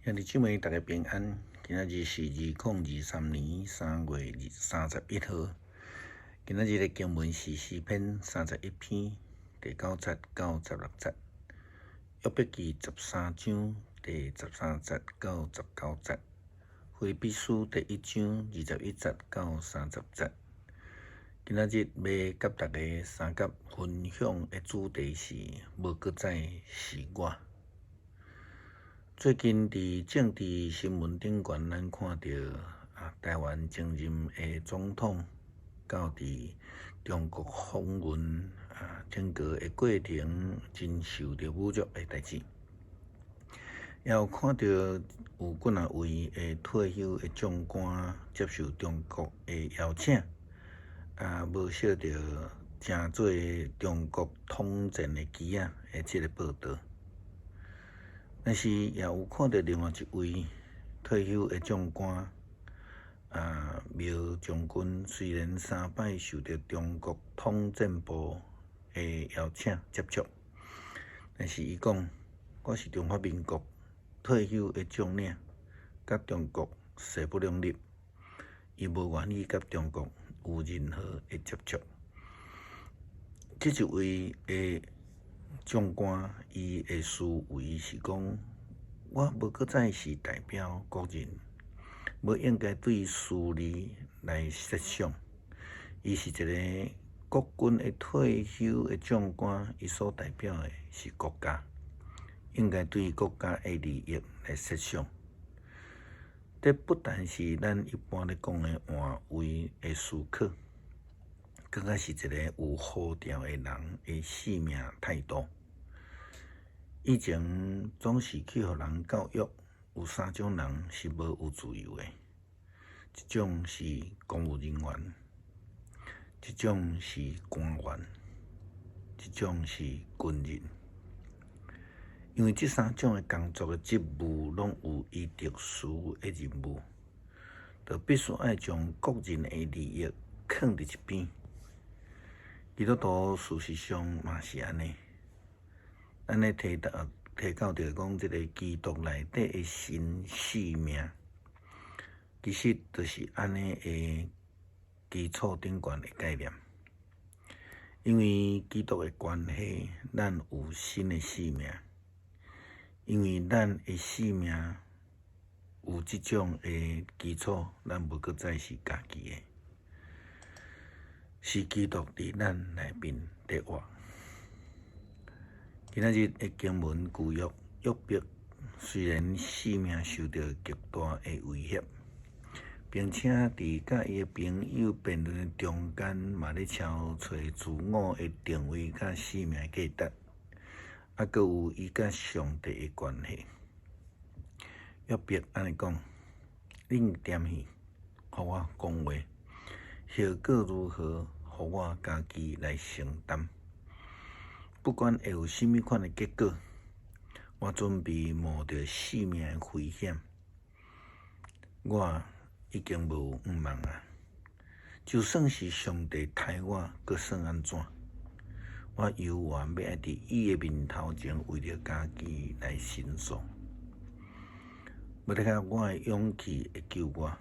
兄弟姊妹，大家平安。今仔日是2023年3月31號。今仔日的經文是詩篇31篇第9節到16節，約伯記13章第13節到19節，腓立比書第1章21節到30節。今仔日欲佮大家相佮分享的主題是無閣再是我。最近佇政治新聞頂懸，咱看著啊，臺灣前任的總統到佇中國訪問啊，整個的過程真受著侮辱的代誌，也有看著有幾若位的退休的將官接受中國的邀請，啊，無受著成做中國統戰的棋仔的這个報導。但是也有看著另外一位退休的將官，啊，苗將軍雖然三擺受著中國統戰部的邀請接觸，但是伊講，我是中華民國退休的將領，佮中國勢不兩立，伊無願意佮中國有任何的接觸。這一位的將官，伊的思維是講，我無閣再是代表國人，無應該對私利來設想。伊是一个國軍的退休的將官，伊所代表的是國家，應該對國家的利益來設想。這不但是咱一般咧講的換位的思考。閣較是一个有呼召的人的生命態度。以前總是去予人教育，有三種人是無有自由的：一種是公務人員，一種是官員，一種是軍人。因為這三種的工作的職務攏有伊特殊的任務，就必須愛將個人的利益囥佇一邊。基督徒事實上嘛是按呢，咱咧提到提到著講，這个基督內底的新生命，其實就是按呢的基礎頂懸的概念。因為基督的關係，咱有新的生命。因為咱的生命有這種的基礎，咱無閣再是家己的。是基督佇咱內面佇活。今仔日的經文舊約約伯雖然性命受著極大的威脅，並且佇佮伊的朋友辯論的中間，嘛咧敲揣自我的定位佮生命的價值，啊，閣有伊佮上帝的關係。約伯按呢講：恁恬去，予我講話，後果如何，予我家己來承擔。不管會有啥物款的結果，我準備冒著性命的危險。我已經無向望啊！就算是上帝刣我，閣算按怎？我猶原欲愛佇伊的面頭前為著家己來申訴。無得較我的勇氣會救我。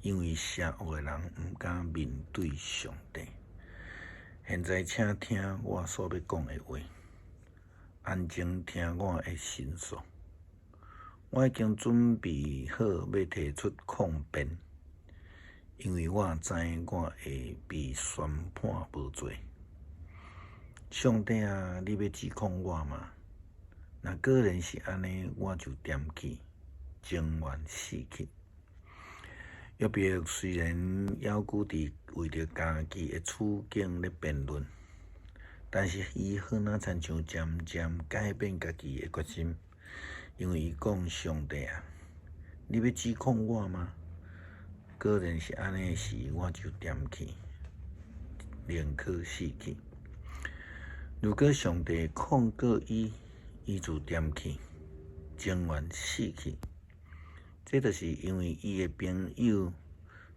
因為邪惡的人毋敢面對上帝。現在請聽我所欲講的話，安靜聽我的申訴。我已經準備好欲提出抗辯，因為我知我會被宣判無罪。上帝啊，你欲指控我嗎？若果然是按呢，我就恬去，情願死去。約伯雖然猶閣佇為著家己的處境咧辯論，但是伊好若親像漸漸改變家己的決心，因為伊講：上帝啊，你欲指控我嗎？果然是按呢時，我就恬去，寧可死去。如果上帝控告伊，伊就恬去，情願死去。這就是因為伊的朋友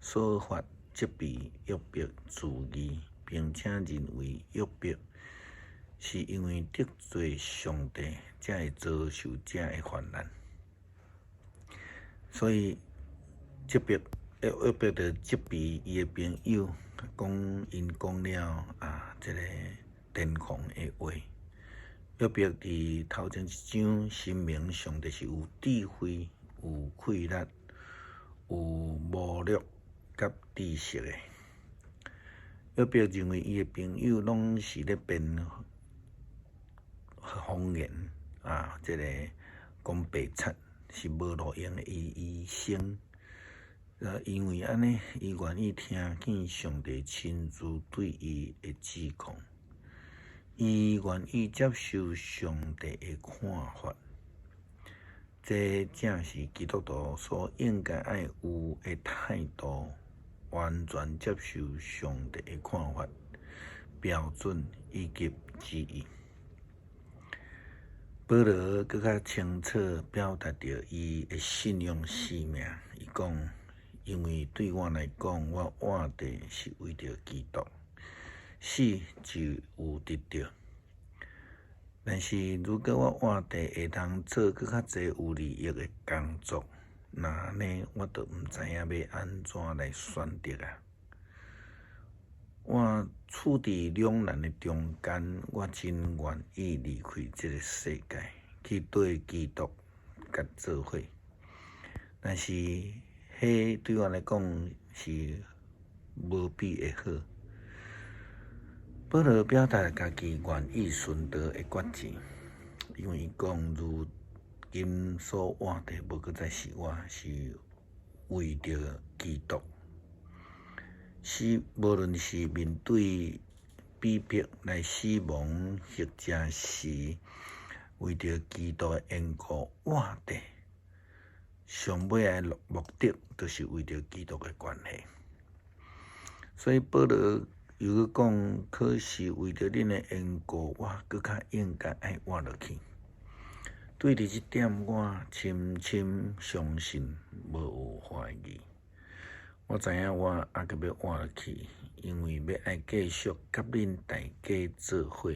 所發責備約伯自義，並且認為約伯是因為得罪上帝，才會遭受這的患難。所以責備約伯就責備伊的朋友，講𪜶講了啊，這个癲狂的話。約伯佇頭前一章申明上帝是有智慧、有氣力、有謀略佮知識的。約伯認為伊的朋友攏是咧編謊言啊，這个講白賊是無路用的醫生。因為按呢，伊願意聽見上帝親自對伊的指控，伊願意接受上帝的看法。這正是基督徒所應該愛有的態度，完全接受上帝的看法、標準以及旨意。保羅閣較清楚表達著伊的信仰使命，伊講：因為對我來講，我活著是為著基督，死就有得著。但是如果我活著會當做閣較濟有利益的工作，那按呢我就毋知影欲按怎來選擇啊！我處佇兩難的中間，我真願意離開這个世界，去綴基督佮做伙。但是，彼對我來講是無比的好。保羅表達家己願意殉道的決志，因為伊講如今所活的無閣再是我，是為著基督。死無論是面對逼迫來死亡，或者是為著基督的緣故活著，上尾的目的，就是為著基督的關係。所以保羅又閣講，可是為著恁的緣故，我閣較應該愛活落去。對佇這點，我深深相信，無有懷疑。我知影我猶閣欲活落去，因為欲愛繼續佮恁大家做伙，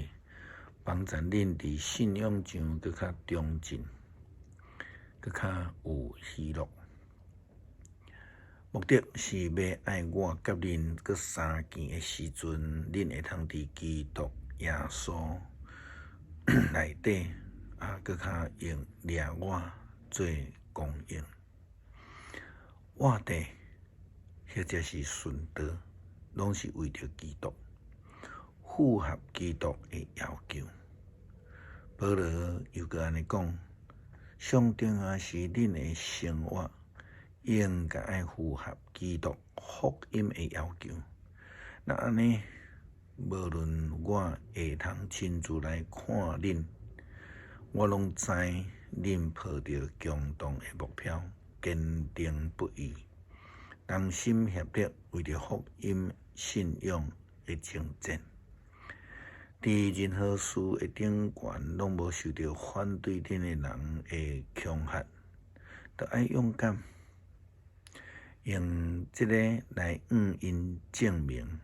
幫助恁佇信仰上閣較長進，閣較有喜樂。目的是欲愛我佮恁閣相見的時陣，恁會通佇基督耶穌內底啊，閣較用掠我做光榮。活著或者是殉道，攏是為著基督，符合基督的要求。保羅又閣按呢講，上重要是恁的生活應該愛符合基督福音的要求。若按呢，無論我會通親自來看恁，我攏知恁抱著共同的目標，堅定不移，同心協力，為著福音信仰的征戰。佇任何事的頂懸，攏無受著反對恁的人的恐嚇，著愛勇敢，用這个來向𪜶證明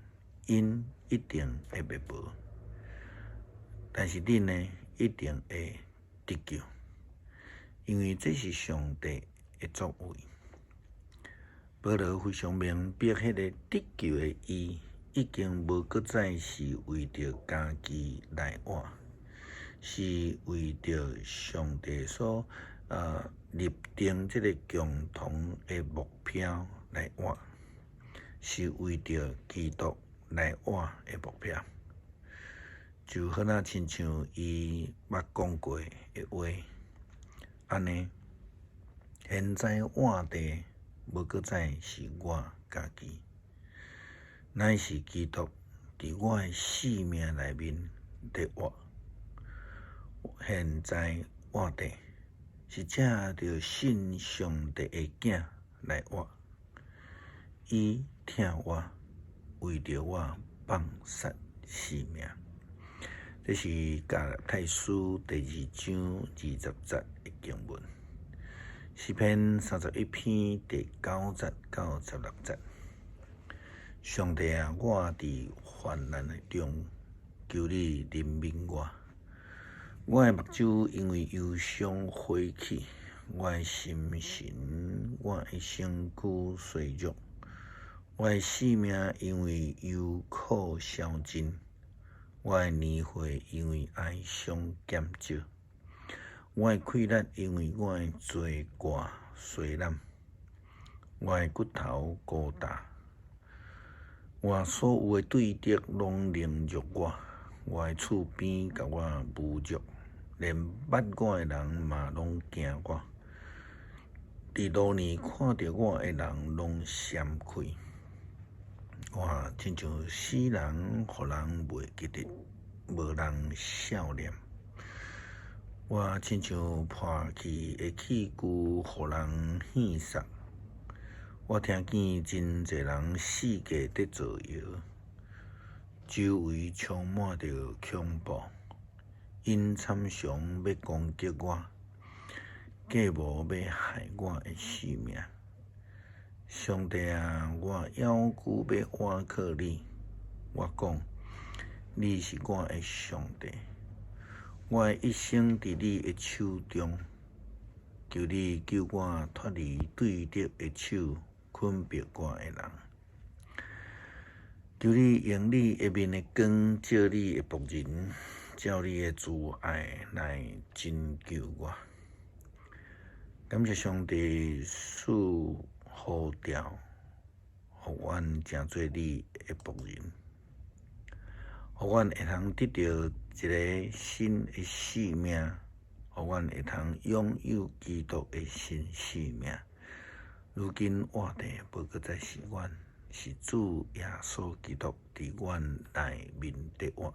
，𪜶一定會滅亡，但是恁呢，一定會得救，因為這是上帝的作為。保羅非常明白，彼个得救的伊，已經無閣再是為著家己來活，是為著上帝所立定這个共同的目標來活，是為著基督來活的目標。就好若親像伊捌講過的話，按呢，現在活著無閣再是我家己，乃是基督佇我的生命內面佇活。現在活著是藉著信上帝的囝來活，伊疼我，為著我放捨性命。這是加拉太書第二章20節的經文。詩篇31篇第9節到16節。上帝啊，我佇患難的中，求你憐憫我。我的目睭因為憂傷花去，我的心神，我的身軀衰弱，我的性命因為憂苦消盡，我的年歲因為哀傷減少，我的氣力因為我的罪過衰減，我的骨頭孤焦，我所有的對敵攏凌辱我，我的厝邊共我侮辱，連捌我的人嘛攏驚我。佇路爾看著我的人攏閃開。我親像死人，予人袂記得，無人數念。我親像破去的器具，予人戲殺。我聽見真濟人四界佇造謠，周圍充滿著恐怖，𪜶參詳欲攻擊我，計謀欲害我的性命。上帝啊，我猶閣欲倚靠你。我講，你是我的上帝，我的一生佇你的手中。求你救我脫離對敵的手，困迫我的人。求你用你的面的光照你的僕人，照你的慈愛來拯救我。感謝上帝賜呼召，予阮成做你的僕人，予阮會通得著一个新的生命，予阮會通擁有基督的新生命。如今活的無閣再是阮，是主耶穌基督佇阮內面佇活。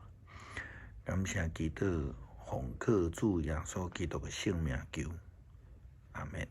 感謝基督，奉靠主耶穌基督的聖名求，阿們。